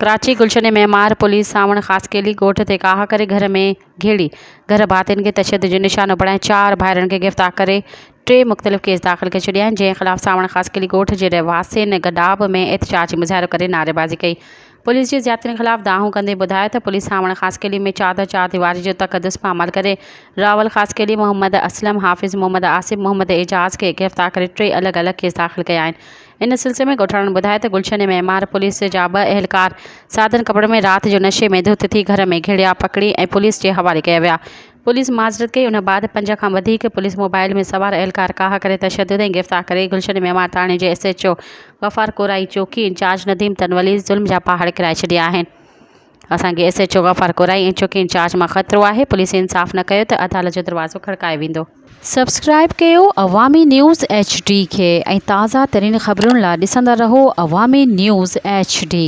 ڪراچي، گلشن معمار پوليس سانوڻ خاصخيلي ڳوٺ تي ڪاهه ڪري گهر ۾ گهڙي گهر ڀاتين کي تشدد جو نشانو بڻائي چار ڀائرن کي گرفتار ڪري ٽي مختلف ڪيس داخل ڪري ڇڏيا آهن، جنهن خلاف سانوڻ خاصخيلي ڳوٺ جي رهواسين گڏاب ۾ احتجاجي مظاهرو ڪري نعريبازي ڪئي. پوليس جي زيادتين خلاف دانهون ڪندي ٻڌايو ته پوليس سانوڻ خاصخيلي ۾ چادر چار ديواري جو تقدس پامال ڪري راول خاصخيلي، محمد اسلم، حافظ محمد آصف، محمد اعجاز کي گرفتار ڪري ٽي الڳ الڳ ڪيس داخل ڪيا آهن. ان سلسلي ۾ ڳوٺاڻن ٻڌايو ته گلشن معمار پوليس جا ٻه اهلڪار سادن ڪپڙن ۾ رات جو نشي ۾ ڌت ٿي گهر ۾ گهڙيا پڪڙي ۽ پوليس جي حوالي ڪيا ويا. پوليس معذرت ڪئي ان بعد پنج کان وڌيڪ پوليس موبائل ۾ سوار اهلڪار ڪاهه ڪري تشدد ۽ گرفتار ڪري گلشن معمار ٿاڻي جي S H O Ghaffar Korai چوڪي انچارج نديم تنولي ظلم جا پهاڙ ڪرائي ڇڏيا آهن. اسان کي S H O Ghaffar Korai ۽ چوڪي انچارج مان خطرو آهي پوليس انصاف نه ڪيو ته عدالت جو دروازو کڙڪايو ويندو. سبسڪرائيب ڪيو عوامي نيوز ايڇ ڊي کي ۽ تازه ترين خبرن لا ڏسندا رهو عوامي نيوز ايڇ ڊي.